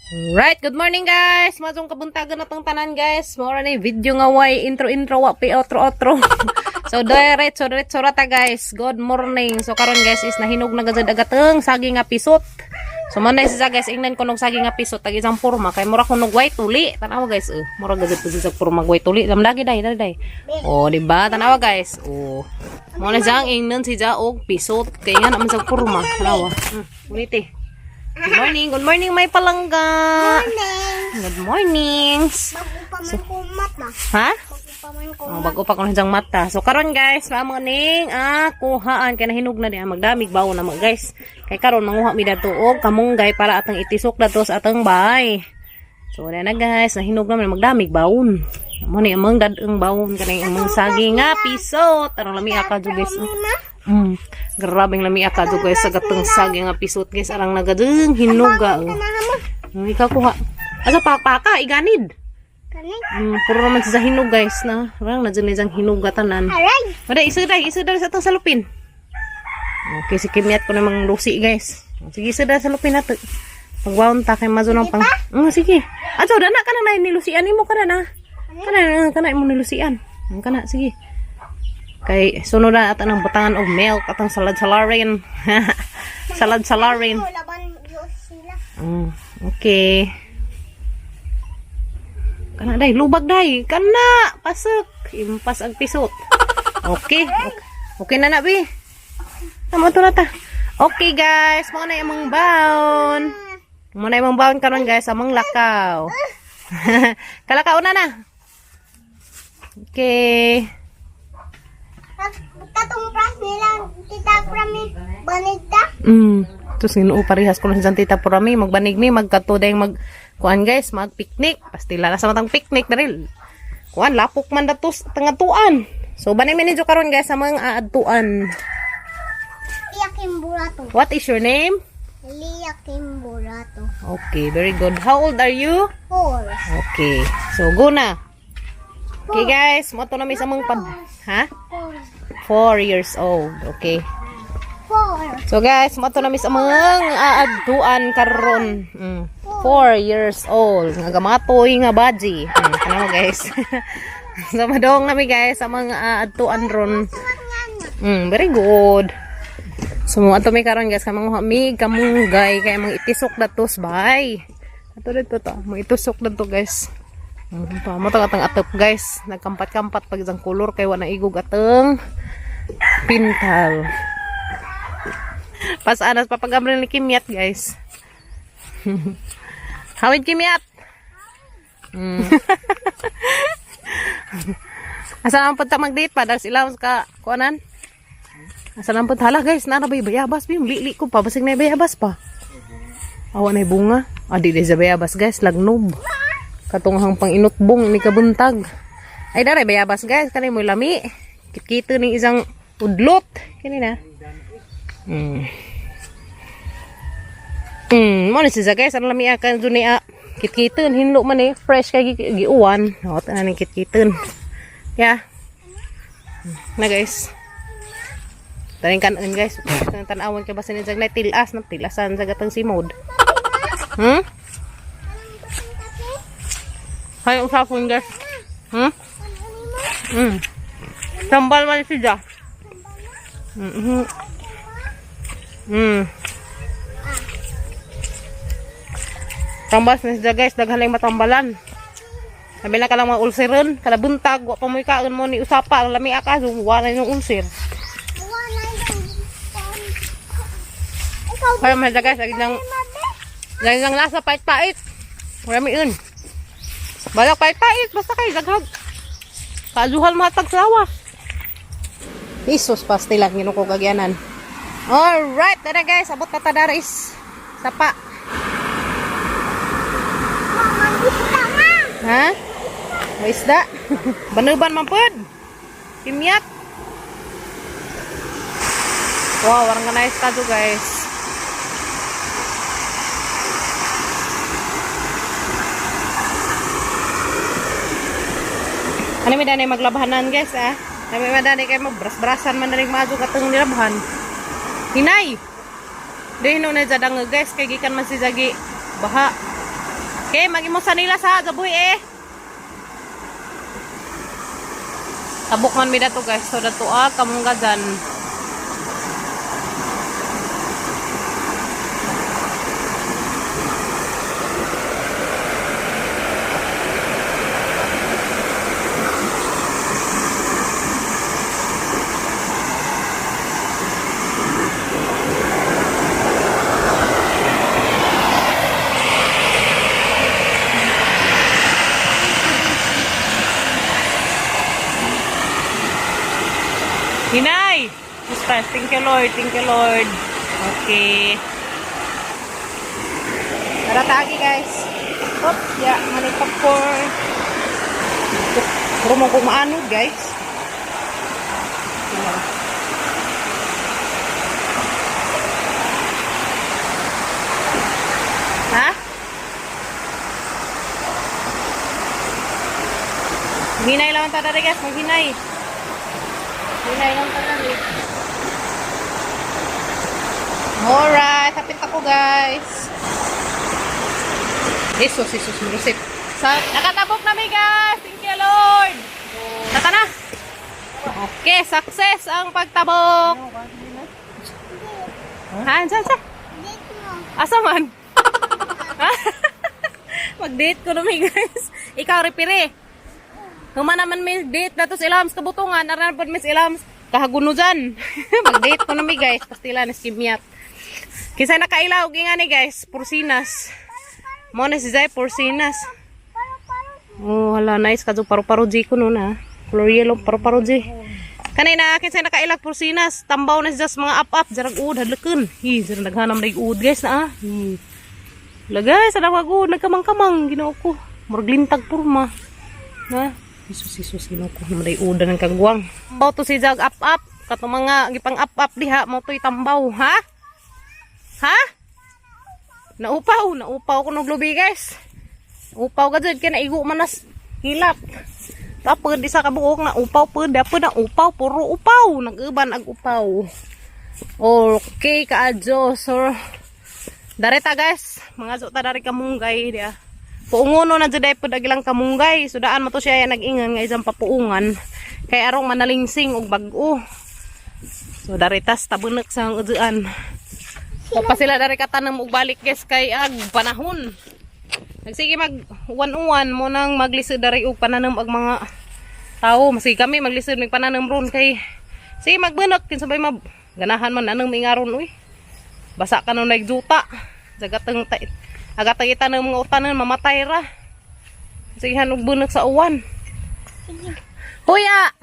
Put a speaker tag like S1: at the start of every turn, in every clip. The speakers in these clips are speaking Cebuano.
S1: Right, good morning, guys. Maayong kabuntagan na tong tanan, guys. Mao ra ni video nga way intro intro, wa pi outro outro. So diretso diretso ra ta, guys. Good morning. So karon, guys, is nahinog na gazad agateng saging nga pisot. So man na siya, guys, ingnan ko nog saging nga pisot tag isang porma kay mura ko nog white tuli. Tanawa, guys, eh. Mura gazad po sa porma white tuli. Lamlagi dai dai dai. Oh, di ba? Tanawa, guys. Oh. Mo na siyang ingnan si og pisot kay nga naman sa porma. Tanawa. Unite. Good morning, good morning, may palangga.
S2: Morning.
S1: Good morning.
S2: Bago pa man ko mata.
S1: Ha?
S2: Bago pa man ko.
S1: Oh, bago pa ko nang mata. So karon, guys, mamo ning kuhaan kay nahinog na di ang magdamig bawo na mo, guys. Kay karon manguha mi dadto og kamunggay para atong itisok dadto sa atong bahay. So na na, guys, nahinog na man, magdamig bawon. Mo ni among dad-eng bawon kanang among saging nga pisot. Arang lami aka jud, guys. Grabeng lami aka jud, guys, sa gatong saging nga pisot, guys, arang nagadeng hinuga. Oh. Ikaw kuha. Asa pa paka iganid.
S2: Kani?
S1: Puro naman sa hinog, guys, na. Rang na dyan isang hinog tanan.
S2: Aray!
S1: Wala, isa day, isa day sa itong salupin. Okay, si Kimyat ko namang lusi, guys. Sige, isa day sa lupin nato. Pagwaon ta kay mazo ng pang. Sige. Ato, dana ka na na nilusian nimo kana na. Kana na, kana imo nilusian. Kana, sige. Kay sunod na ata ng butangan og milk atong salad salarin. Salad salarin.
S2: Ko laban Diyos sila.
S1: Okay. Kana day, lubag day. Kana, pasok. Impas ang pisot. Okay. Okay, okay na na, bi. Tama to na ta. Okay, guys. Mao na imong baon. Mao na imong baon karon, guys, among lakaw. Kalakaw na na. Okay.
S2: Katong pras nila, Tita Prami, banigta.
S1: Tos Ginoo, parehas ko lang sa Tita Purami, magbanig mi, magkato dayong mag kuan, guys, mag picnic. Pastila na sa matang picnic daril. Kuan lapok man datos tangatuan. So banig mi ninyo karon, guys, sa mga aadtuan.
S2: Liakim Burato.
S1: What is your name?
S2: Liakim Burato.
S1: Okay, very good. How old are you?
S2: 4.
S1: Okay. So go na. Okay, guys, mo to na mi sa mga pad. Ha?
S2: 4.
S1: 4 years old. Okay.
S2: 4.
S1: So guys, mo to na mi sa mga aadtuan karon. 4 years old. Nga gamatoy nga baji. Kana mo, guys. So madong nami, guys, sa mga aadtuan ron. Very good. So mo ato mi karon, guys, kay manguha mi kamunggay kay mga itisok datos bay. Ato dito to, mo itusok dato, guys. To mo to atang atop, guys. Nagkampat-kampat pag isang kolor kay wa na igog ateng pintal. Pasanas papagamrin ni Kimyat, guys. Hawid, Kimyat. Asa naman punta mag-date pa? Dahil sila ka kuanan. Asa naman punta? Hala, guys, nana ba yung bayabas? Bim, lili ko pa. Basig na yung bayabas pa. Awa na yung bunga. Ah, di sa bayabas, guys. Lagnob. Katunghang pang inutbong ni kabuntag. Ay, daray bayabas, guys. Kanay mo lami. Kikita ni isang udlot. Kini na. Mo ni siya, guys. Ano lami akan dun ni ah. Kitkiton hinlo man eh. Fresh kay giuwan. O, tanan ni kitkiton. Yeah. Na, guys. Taning kanon, guys. Tanang tan-awan kay basta ni jag na tilas na tilasan sa gatang simod. Hay usapon, guys. Tambal man siya. Tambas na siya, guys, daghan lang matambalan. Sabi na ka lang mga ulceron, kada buntag, wa pa mo'y kaon mo ni usapa, ang lami aka, so wa na yung ulcer.
S2: Wala yung Ikaw
S1: Kaya man siya, guys, lagi lang lasa pait-pait. Marami yun. Balak pait-pait, basta kay daghag. Kaazuhal matag sa lawas. Isus, pastilan, ginuko kagyanan. Alright, tara, guys, abot na tadaris. Sapa.
S2: Mama, ma.
S1: Ha? May isda. Banuban man pod. Kimyat. Wow, warang ka nice ka guys. Ano may danay maglabhanan, guys, ah. Ano may danay kay magbras-brasan man danig maadto katong nilabhan. Hinay. Di no na dyan guys kay gikan man si Jagi baha. Okay, magimo sa nila sa gabuhi eh. Tabok man mi dato guys. So dato ah, kamungga dyan. Hinay! Jesus Christ, thank you Lord, thank you Lord. Okay. Tara tagi guys. Hop, ya, manay popcorn. Puro mong kumaanod guys. Tingnan. Ha? Hinay lang ang tadari guys, maghinay. Hinay lang tanan eh. Alright, hapit ako guys. Jesus, Jesus, marusip. Sa, nakatabok na mi guys! Thank you Lord! Tata na! Okay, success ang pagtabok! Ha, saan, saan?
S2: Date mo.
S1: Asa man? Mag-date ko na mi guys. Ikaw, repire. Huma naman may date na to sa ilams kabutungan. Aran po mis ilams. Kahaguno dyan. Mag-date ko na mi guys. Pastila na skimyat. Kisa nakailaw nga ni guys. Porsinas. Mo na si Zay, porsinas. Oh, hala, nice. Kadto paru-paro G ko noon ah. Color yellow, paru-paro G. Kanay na kinsa nakailag porsinas. Tambaw na siya sa mga up-up. Jarag uod, hadlakan. Hi, jarag naghanam na uod guys na ah. Hi. Lagay sa dawag uod, nagkamang-kamang. Ginoo ko. Murag lintag purma. Na? Jesus, Jesus, ginoo ko. Naman uod ng kagwang. Tambaw to si Jag up-up. Kato mga gipang up-up diha. Mo to'y tambaw, ha? Ha? Naupaw, naupaw ko nog lubi guys. Upaw ka dyan, kaya naigo man nas hilap. Tapos di sa kabuok na upaw pud, dapat na upaw, puro upaw, nag-uban ag upaw. Okay kaadyo, so dareta guys, mga zo ta dari kamunggay dia. Puungono na jud pud ag ilang kamunggay, sudaan mo to siya ya nag-ingan nga isang papuungan. Kay arong manalingsing og bag-o. So daretas tabunak sa ang uduan. O pa sila dari katanam og balik guys kay ag panahon. Nagsige mag uwan-uwan mo nang maglisod dari og pananom ag mga tao. Masige kami maglisod mig pananom ron kay sige magbunak kinsa bay mab ganahan man anong mingaron uy. Basa ka nung nagjuta. Jagatang ta agatang itanom mga utanon mamatay ra. Sige han og bunak sa uwan. Huya.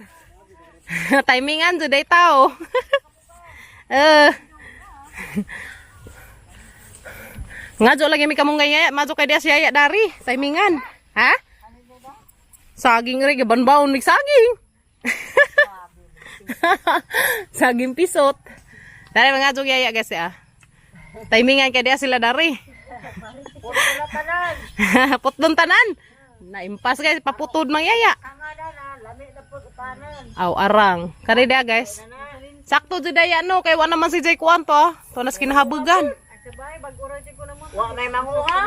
S1: Timingan jud ay tao. Eh. Ngadyo lagi mi kamong gaya, madyo kay diya siya dari, timingan. Ha? Saging re gibanbaon mig saging. Saging pisot. Dari mga adyo yaya guys ah. Timingan kay diya sila dari. Putlon tanan. Naimpas guys, paputod mang yaya. Aw arang. Kari diya guys. Sakto jud daya no kay wa naman si Jay kuan to. Ah. To nas kinahabugan.
S3: Wa may manguha.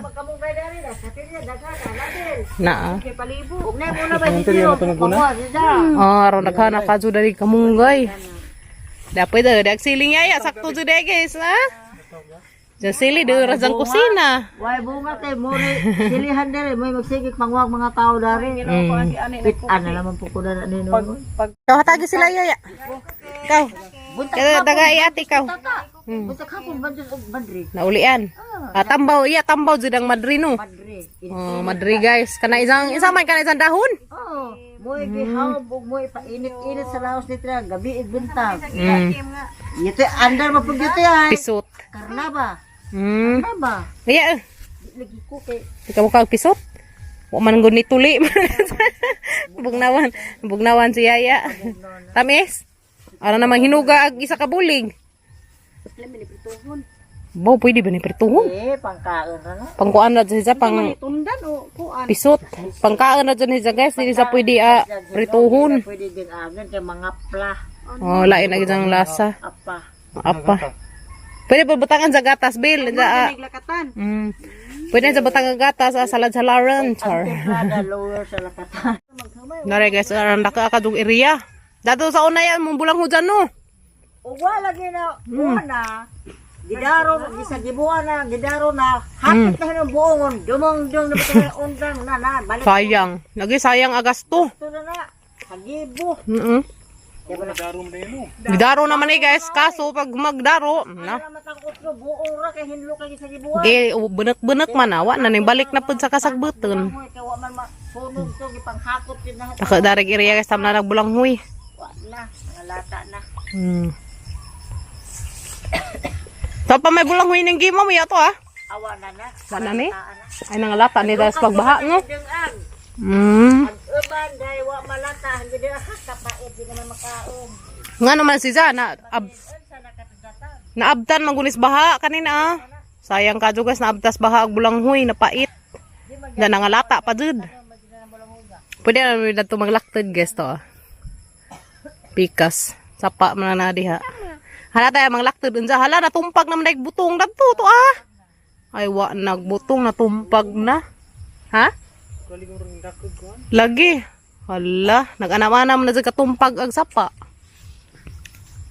S3: Pagkamugay dari na sa tinya daga na natin.
S1: Naa.
S3: Kay palibo. Ug na muna ba dito? Panguha siya.
S1: Ah, aron naghana ka jud dari kamunggay. Dapat daw dag siling yaya sakto jud daya guys ha. Diyan sili do ra sang kusina.
S3: Way bunga kay mo ni silihan diri may magsigig manguha ang mga tao dari. Pit ana naman po ko na nino.
S1: Ikaw hatagi sila yaya. Ikaw. Kaya daga ate ikaw.
S3: Buntag hapon bandol og bandri.
S1: Naulian. Ah, tambaw iya tambaw jud ang madri no.
S3: Bandri.
S1: Oh, madri guys. Kana isang isa man kana isang dahon.
S3: Oh, mo'y gihawb ug mo'y painit-init sa laos ni Tra, gabi ig buntag. Ito andar mapud dito ay.
S1: Pisot.
S3: Karnaba. Karnaba.
S1: Iya. Eh.
S3: Lagi ko kay
S1: Ikaw ka pisot. Wa man gud ni tuli. Bugnawan, bugnawan si Yaya. Tamis. Ara namang hinuga ag isa ka bulig. Bo, pwede ba ni prituhon?
S3: eh pangkaon ra na.
S1: Pangkuan na dyan siya, pang
S3: Tundan o kuan.
S1: pisot. Pangkaan na dyan siya guys, hindi siya pwede prituhon.
S3: Pwede din agan kay mga pla,
S1: Oh, lain na ang lasa.
S3: apa.
S1: Apa. Pwede pa butangan sa gatas, Bill. Sa. Pwede sa batang gatas, ah, salad sa Lawrence. Char.
S3: Templada lower sa lakatan.
S1: Nare guys, aran daka ka dug area. Dato sa una yan, mong bulang hujan no.
S3: Uwa lagi na una. Gidaro bisa gibuan na gidaro na hapit na ng buongon dumong dong na ba undang na na balik
S1: Sayang. Lagi sayang agasto.
S3: to na na hagibo.
S1: Gidaro naman eh guys, kaso pag magdaro, na.
S3: Para matang utlo buong ra kay hinlo kay sa gibuan.
S1: Ge bunek-bunek man awa na ning balik na pud sa kasagbuton.
S3: Mo kay wa man masunog to gipanghakot din na.
S1: Daka dareg area guys, tamna nagbulang huy.
S3: Wa na mga lata na.
S1: So pa may bulang huy ning gimo mo yato ah.
S3: Awa na na.
S1: Wala ni. Ay nangalata ni dahil sa pagbaha no.
S3: Ang ang uban dahil wa malata hindi din kapait di naman makaon.
S1: Nga naman si Za na naabtan magulis baha kanina ah. Sayang ka guys, naabtas baha ag bulanghoy napait. Na nangalata pa jud. Pwede na naman dato maglaktod guys to ah. Pikas. Sapa man na diha. Hala tayo manglaktod unsa hala natumpag naman daig butong dadto to ah. Ay wa nagbutong natumpag na. Ha? Lagi. Hala, nag-anam-anam na jud katumpag ag sapa.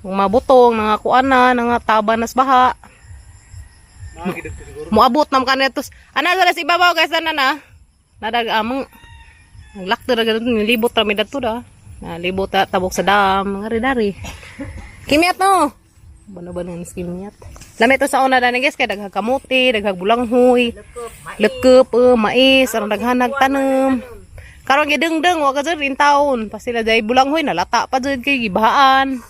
S1: Kung mabutong, nangakuan na, nangataba nas baha. Muabot nam kanitos. Ana sa ibabaw guys na na. Nadag amang naglakto ra ganun nilibot ra mi dadto da. Nalibot ta tabok sa dam, mga dari. Kimyat no. Bano-bano ni kimyat. Lami to sa una dani guys kay daghang kamote, daghang bulanghoy, lekep, mais, aron daghan nagtanom. Karon gidengdeng wa ka jud in taon. Pasila day bulanghoy nalata pa jud kay gibahaan.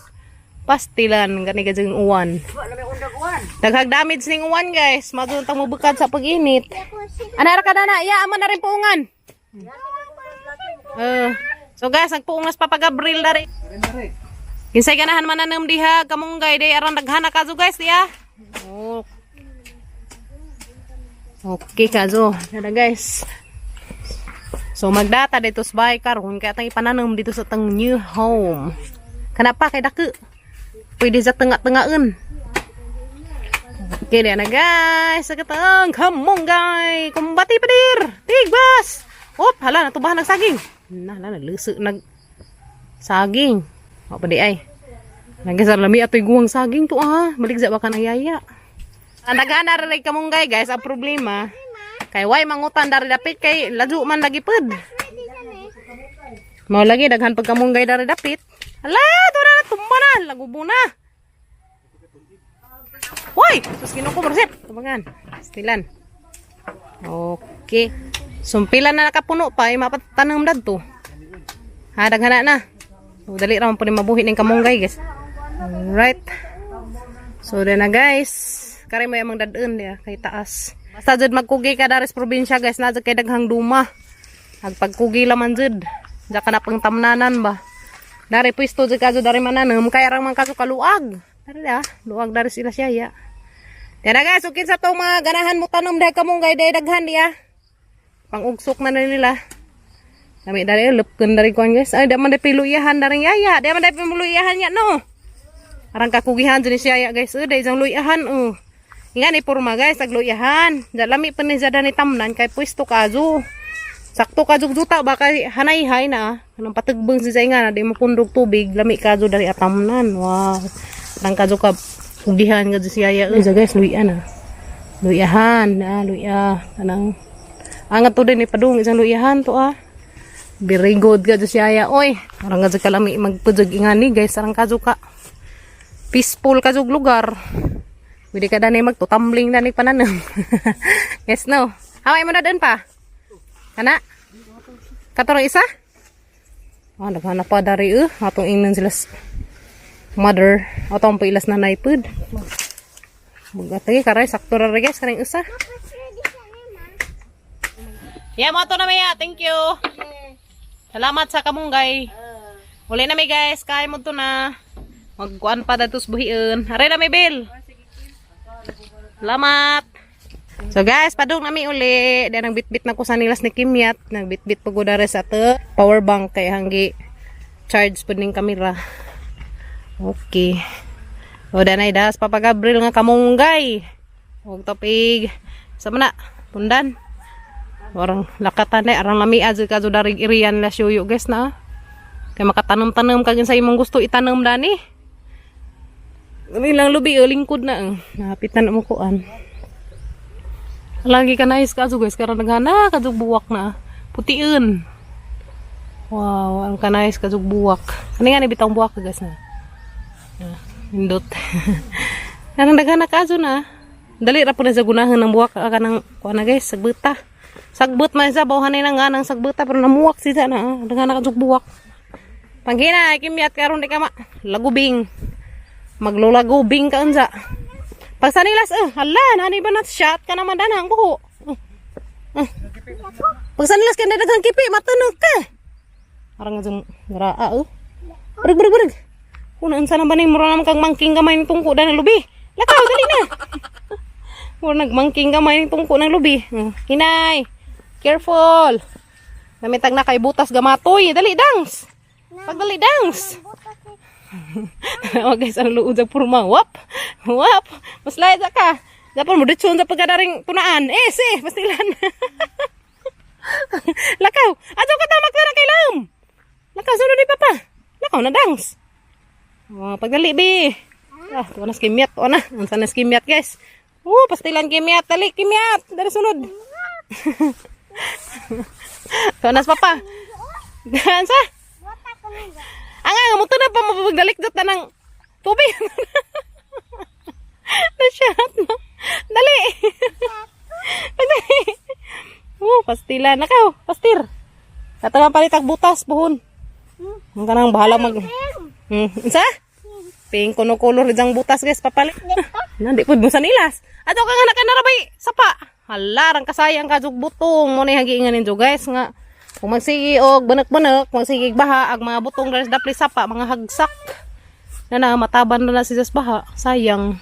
S1: Pastilan gani ka jud uwan.
S3: Wa na may undag uwan.
S1: Daghag damage ning uwan guys. Madun tang mubukad sa pag-init. Anara ka na na, iya amo na rin puungan. So guys, nagpuungas Papa Gabriel dari. Kinsay ganahan man na diha kamunggay day aron daghana ka guys diya. Oh. Okay kazo. Nada guys. So magdata dito sa bahay karon kay atang ipananom dito sa tang new home. Kana pa kay dako. Pwede sa tenga-tengaon. Okay na guys, sa katang kamunggay. Kumbati padir. Tigbas. Op, hala natubahan ng saging. Na, hala nagluso nag saging. Wa pa di ay. Nagasar lami atoy guwang saging to ah. Maligza ba ka ng yaya? Ang daghan na rin kamunggay guys, ang problema. Kay way mangutan dari dapit kay ladyo man lagi pud. Mao lagi daghan pag kamunggay dari dapit. Hala, to na tumba na, lagubo na. Hoy, sus Ginoo ko Marsep. Tubangan. Stilan. Okay. Sumpilan na nakapuno pa ay mapatanom dadto. Ha, daghan na. So, dali ra man po ni mabuhi ning kamunggay guys. Alright. So, then na guys. Kare mo yung dadun diya kay taas. Basta jud magkugi ka daris probinsya guys, na jud kay daghang duma. Agpagkugi laman jud. Diya ka na pang tamnanan ba. Dari pwesto jud ka jud dari mananom kaya rang man kaso kaluag. Dari ah, luag dari sila siya ya. Tara guys, okay sa tong mga ganahan mo tanom dahil kamunggay dahil daghan diya. Pangugsok na na nila. Lami dari lepkeun dari kuan guys. Ay, di man dai piluyahan dari yaya. Di man dai piluyahan ya no. Arang kakugihan jud ni siya ya guys. Dai jang luyahan oh. Nga ni porma guys, tagluyahan. Da lami pa ni jada ni tamnan kay pwesto kazo. Sakto kazo juta ba kay hanay-hay na. Anong patugbang si nga na di mapundog tubig, lami kazo dari atamnan. Wow. Arang kazo ka kugihan ka siya ya. Guys, luyan ah. Luyahan, ah, luya. Anang angat to din ni padung isang luyahan to ah. Very good ka siya ya. Oy, arang ka kalami magpudjog ingani guys, arang kazo ka. Peaceful ka jug lugar. Pwede ka dani magtutumbling dani pananom. Yes no. Haway mo na dun pa. Kana? Katorong isa? Ah, naghanap pa dari eh. Atong ingnan sila mother. Atong pailas na naipod. Magatay karay sakto ra guys karing usa. Yeah, mo to na maya. Thank you. Salamat sa kamunggay. Uli na mi guys, kaya mo to na. Magkuan pa datos buhion. Aray na mi Bill. Salamat. So guys, padung nami uli. Di nang bitbit na ko sa nilas ni Kimyat. Nagbitbit po ko dere sa to. Power bank kay hanggi charge po ning kamera. Okay. O danay das Papa Gabriel nga kamunggay. Og topig. Sa man na. Pundan. Warang lakatan na arang lami adyo ka darig irian la suyo guys na. Kay makatanom-tanom kag sa imong gusto itanom dani. Dali lang lubi oh, lingkod na. Oh. Napitan mo kuan. Lagi ka nice ka guys karon naghana ka buwak na. Putiin. Wow, ang kanais ka buwak. Ani nga ni bitang buwak guys na. Ah, Indot. Anong daghana ka na. Dali ra po na sa gunahan ng buwak ka ng kuan na guys, sagbuta. Sagbut man sa bawhan na nga ng sagbuta pero namuwak siya na. Ah. Daghana ka buwak. Panghina, kimyat karon di ka ma lagubing. Maglulagubing ka unsa. Pagsanilas eh, hala, nani ba na shot ka naman dana ang buho. Eh. Pagsanilas ka na daghang kipi, matunog ka. Arang nga ngaraa oh. Berg berg berg. Kuna unsa na ba ni mura naman kang mangking gamay ng tungko ng lubi. Lakaw dali na. Mura nagmangking gamay ng tungko ng lubi. Hinay. Careful. Namitag na kay butas gamatoy. Dali dangs. Pagdali dangs. Oh guys, ang luod sa purma. Wap. Wap. Maslide sa ka. Dapat mo ditso sa pagkadaring punaan. Eh, si, pastilan. Lakaw. Ato ka tamak na kay lam. Lakaw sunod ni papa. Lakaw na dangs. Oh, pagdali bi. Ah, tuwa na si Kimyat, tuwa na. Unsa na si Kimyat, guys? Oh, pastilan Kimyat, dali Kimyat. Dali sunod. Tuwa na si papa. Unsa?
S2: Wata ko nila.
S1: Ang nga mo na pa mapagdalik dot na ng tubig. Na shot no. Dali. Pagdali. Oh, pastilan na kaw, pastir. Katanga palit ag butas buhon. Ang kanang bahala mag. Unsa? Pink kuno color diyang butas guys papalit. Nandi pud mo sa nilas. Ato ka nga nakanarabay sapa. Hala rang kasayang ka jug butong mo na hagiingan ninyo guys nga kung magsigi og banak-banak, magsigi baha ag mga butong dali sa dapli sapa, mga hagsak. Na na mataban na na si Jas baha, sayang.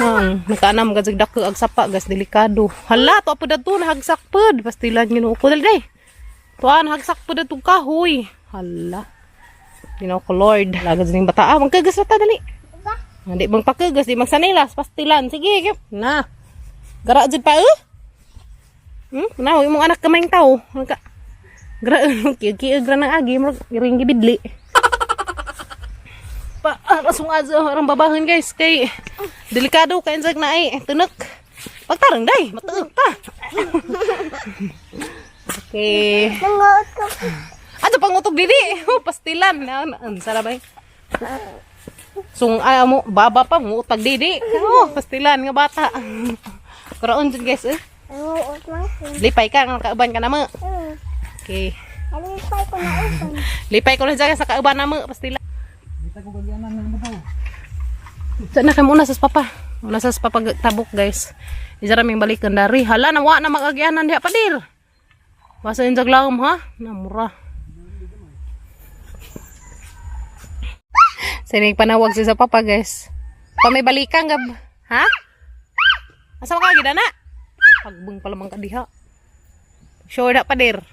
S1: Nang nakaanam gazig dako ag sapa gas delikado. Hala to pud adto nahagsak pud pastilan Ginoo ko dali day. Tuan hagsak pud adto kahoy. Hala. Ginoo ko Lord. Lagad ning bata. Ah, magkagas na ta dali.
S2: Ba?
S1: Hindi bang pakagas, di magsanilas, pastilan. Sige, sige. Na. Gara jud pa eh. Na, imong anak kamayng tao. Ano ka? Gara kiag ra ng agi, murag iring gibidli. Pa, ah, rasong azo, arang babahan guys kay delikado kay insag na ay tunak. Pagtarang day, matuog ta. Okay.
S2: Nanguot ko.
S1: Ato pangutog dili. Oh, pastilan. Na, sarabay. Sung ay mo baba pa mo utag didi. Oh, pastilan nga bata. Karoon jud guys eh.
S2: Nanguot man ko.
S1: Lipay ka nga kauban ka na mo. Okay.
S2: Alipay ko na uban.
S1: Lipay ko lang dyan sa kauban na mo pastilan. Sa na kay muna sa papa. Una sa papa tabok guys. Isa raming balikan dari. Hala na wa na magagyanan diha padir. Basta yung jaglaom ha. Namura. Sinig panawag siya sa papa guys. Pa may balikan gab. Ha? Asa ka gid na? Pagbung pa lamang ka diha. Sure na padir.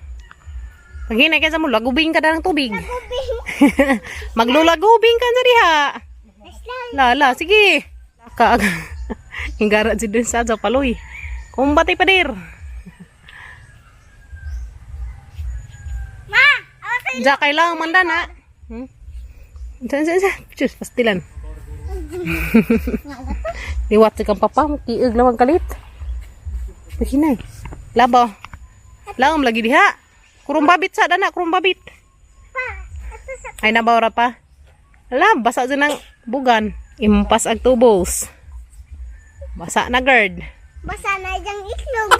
S1: Paghinay ka sa mo, lagubing ka na ng tubig. Maglulagubing ka na diha.
S2: Aslan.
S1: Lala, sige. Ka Hingara jud dun sa adyo paloy. Kumbati padir.
S2: Ma! Ako
S1: Diya kailangan man na. Sa sa sa. Diyos, pastilan. Liwat si kang papa, kiig lamang kalit. Pahinay. Labo. Laom lagi diha. Kurumbabit sa dana, kurumbabit.
S2: pa. Ato sa
S1: Ay nabawra pa. Alam, basa dyan ang bugan. Impas ang tubos. Basa na guard.
S2: basa na iyang itlog.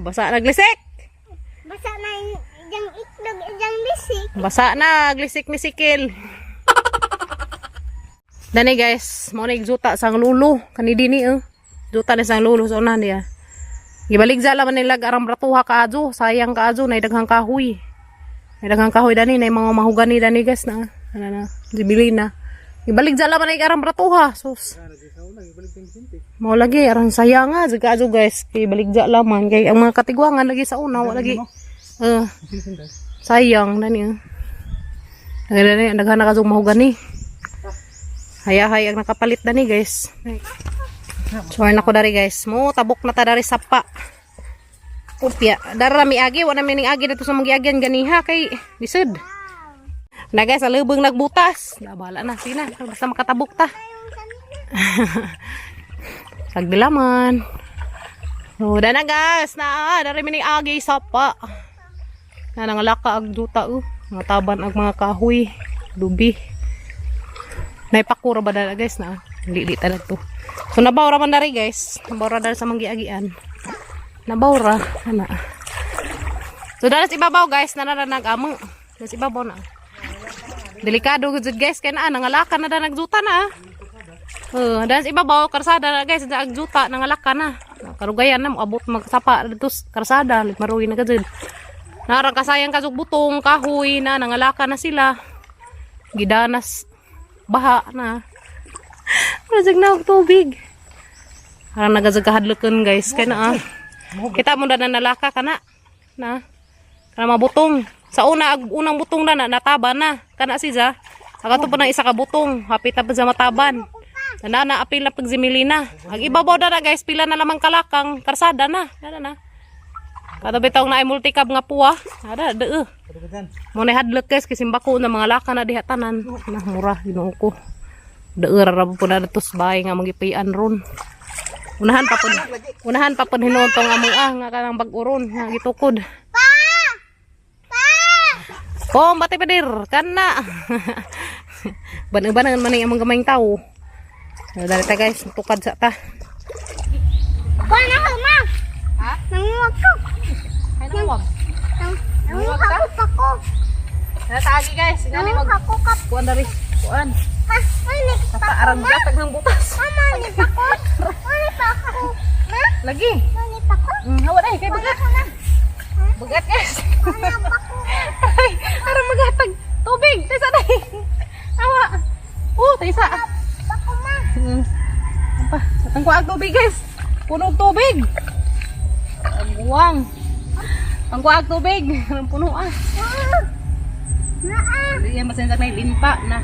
S1: Basa na glisik.
S2: Basa na iyang itlog, iyang bisik.
S1: Basa na, glisik ni sikil. Dani guys, mo na igzuta sang lulo. Kani dini eh. Zuta ni sang lulo sa unahan niya. Gibalik za laman nila arang bratuha kaadyo, sayang kaadyo nay daghang kahoy. Nay daghang kahoy dani nay mga mahugani dani guys na. Ano na, jibili na. Gibalik za laman ay arang bratuha. Sus. Mao lagi arang sayang nga jud kaadyo guys. Kay balik za laman kay ang mga katigwangan lagi sa una wa lagi. Eh. Sayang dani eh. Dani daghan na kadtong mahugani. Hayahay ang nakapalit dani guys. So na ko dari, guys. Mo tabok na ta dari sapa. Upya. Dara mi agi, wala mi ning agi dito sa magiagyan ganiha kay lisod. Na guys, alubong nagbutas. Na bahala na sina, basta makatabok ta. Sagdilaman. So, dana guys, na dari mi ning agi sapa. Na nangalaka ag duta oh. Mga taban ag mga kahoy, lubi. Naipakura ba dala, guys, na? Lili talaga to. So nabawra man dari, guys. Nabawra dari sa manggiagian. Nabawra ana. So dala sa ibabaw, guys, nanaranag amo. Dala sa ibabaw na. Delikado gud guys kay naa nangalaka na da nagjuta na. Dala sa ibabaw karsada na, guys, da agjuta nangalaka na. Karugayan na moabot magsapa dito sa karsada, maruwi na gud. Narang kasayang kasug butong kahoy na nangalaka na sila. Gidanas baha na. Rasag na og tubig. Parang nagazag kahadlukan, guys. Kaya na ah. Kita mo na nalaka ka na. Na. Kana mabutong. Sa una, ag, unang butong na, na nataba na. Kana siya. Akato pa ng isa ka butong. Hapit na pa sa mataban. Na na apil na pagzimili na. Ag ibabaw na na, guys, pila na lamang kalakang karsada na. Na na na. Kato bitaw na ay multicab nga puwa. Ada, dee. Mo na hadlok, guys, kasi bako na mga laka na diha tanan. Na mura Ginoo ko. Deura ra po na datos bahay nga magipian ron. Unahan pa pud. Unahan pa pud hinuon tong among ah nga kanang bag-uron nga gitukod.
S2: Pa! Pa!
S1: Pom, bati padir, kana. Ban-banangan man ang among gamayng tao. So, dali ta, guys, tukad sa ta.
S2: Kuha na ko, ma.
S1: Ha?
S2: Nanguwag ko.
S1: Nanguwag.
S2: Nanguwag ko pa ko.
S1: Nataagi, guys, ngani mag
S2: Nanguwag ko kap.
S1: kuan dari. Kuan.
S2: Ha? Ano pa
S1: Sa arang gatag ng butas.
S2: Mama, ni pa ko. Ano pa ko? Ma?
S1: Lagi.
S2: Ano pa ko?
S1: Hawa dai kay bagat.
S2: Wala ko na.
S1: Bagat, guys.
S2: Wala pa ko.
S1: Ay, arang magatag tubig. Taysa dai. Awa. Oh, taysa.
S2: Pa ko, ma.
S1: Pa, atang kuag tubig, guys. Puno og tubig. Ang Ang kuag tubig. Ang puno ah.
S2: Ah. Na ah.
S1: Hindi yan masinsak na limpa na.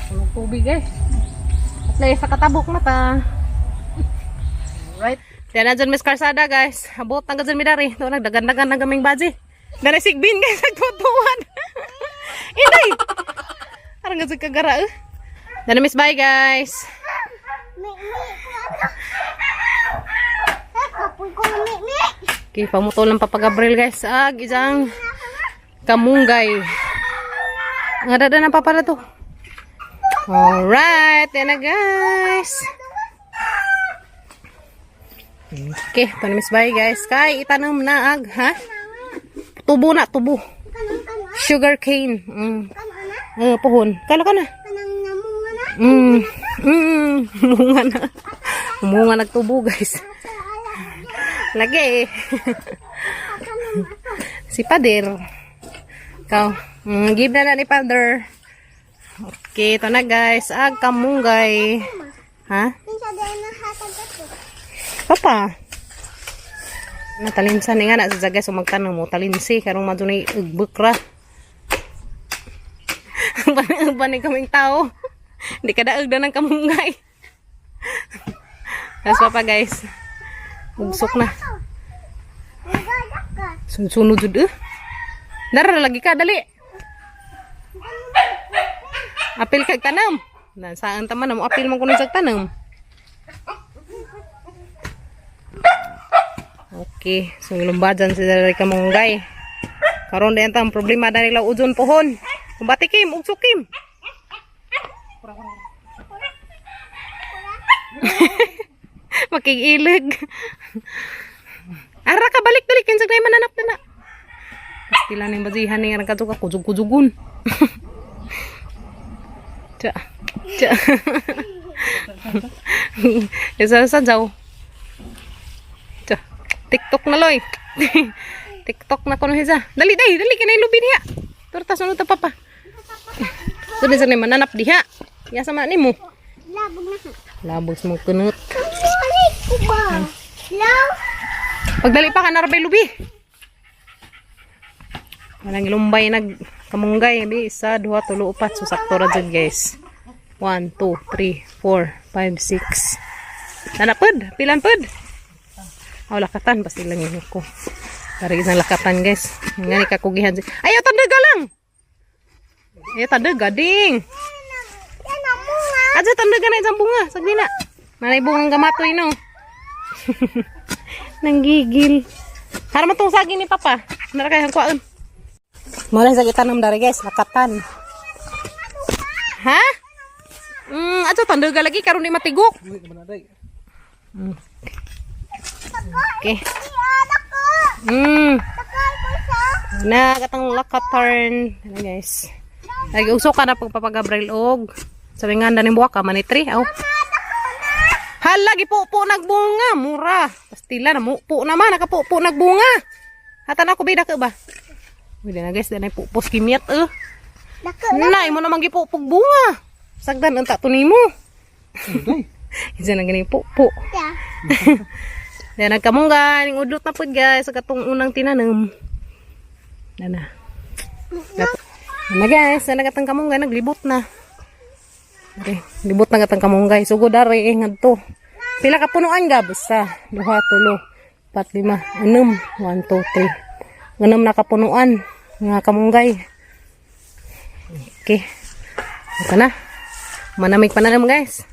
S1: Puno og tubig, guys. At least sa katabok na ta. Right. Diyan na dyan, Miss Carsada, guys. Abot ang dyan mi dari. Ito nagdagan-dagan na gaming baji. Dara sigbin, guys, nagtutuan. Inday! Arang nga kagara eh. Dana miss, bye, guys.
S2: Mi, mi. Ko ano? Eh, kapoy ko mi, mi.
S1: Okay, pamutol ng Papa Gabriel, guys. Ag, isang kamunggay. Ang dada ng papa na to. Alright, yan na, guys. Okay, panamis bye, guys. Kay, itanom na ag, ha? Tubo na, tubo.
S2: Kanang kanang.
S1: Sugar cane.
S2: Kanang na.
S1: Puhon. Kalo ka na.
S2: Kanang namunga na.
S1: Munga na. Munga nagtubo, guys. Lagi eh.
S2: Kanang ato.
S1: Si Pader. Ikaw. Give na na ni Pader. Okay, ito na, guys. Ag kamunggay. Ha?
S2: Kinsa dahil nahatag ato.
S1: Papa. Natalinsan ni nga na sa guys. So magtanong mo. Talinsi. Karong madunay ugbukra. Bani kaming tao. Hindi ka daog na ng kamunggay. Tapos papa, guys. Ugsok na.
S2: Nagada ka.
S1: Sunod jud eh. Dara lagi ka dali. Apil kag tanam. Na saan ta man mo apil man kuno sa tanam. Okay, so lumbajan si dali ka munggay. Karon din ang problema dali law ujon pohon. Kumbati kim, ugso kim. Makigilig. Ara ka balik dali kinsa na mananap na na. Pastila ning bazihan ning arang kadto ka kujug-kujugon. Tsa. Tsa. Isa sa jaw. Tsa. TikTok na loy. TikTok na kuno hisa. Dali dai, dali kinay lubi diha. Turta sunod ta papa. Sunod sa mananap diha. Ya sama nimo.
S2: Labog na ka.
S1: Labos mo kunot.
S2: Balik ko ba? Law?
S1: Pagdali pa ka narabay lubi. Walang ilumbay nag kamunggay. Bi, isa, duha, tulo, upat. So, sakto ra dyan, guys. 1, 2, 3, 4, 5, 6. Nana pod, pilan pod. Oh, lakatan basta lang yun ko. Para isang lakatan, guys. Nga ni kakugihan. Ayaw tandaga lang. Ayaw tandaga ding.
S2: Yan ang bunga.
S1: Adyo tandaga na isang bunga. Sagdi na. Nanay bungang gamatoy no. Nanggigil. Hara man tong saging ni Papa. Nara kay hangkuan. Mo lang sa tanom dari, guys, lakatan. Ha? Adyo tandaga lagi karon di matigok. Okay.
S2: Anak ko. Takay ko siya.
S1: Na katang lakatarn. Ano, guys? Lagi uso ka na pagpapagabriel og sabi nga ning buwak ka manitri. Aw. Hala, gipupo nagbunga, mura. Pastila na mupo naman, nakapupo nagbunga. Hatan ako bida ka ba? Uy, na guys, danay pupos kimyat eh.
S2: Dako.
S1: Na, imo naman gipupog bunga. Sagdan unta to nimo. Isa na gani pupo.
S2: Ya.
S1: Yan, nagkamungga, ning udlot na pud, guys, sa katong unang tinanom. Na na. Na guys, na nagatang kamungga, naglibot na. Okay, libot na gatang kamunggay. Sugod dari eh, ngadto. Pila ka punuan ga? Basta, duha, tulo, pat, lima, anom, 1, 2, 3. Anom na kapunuan nga kamunggay. Okay. Okay na. Manamig pa na naman, guys.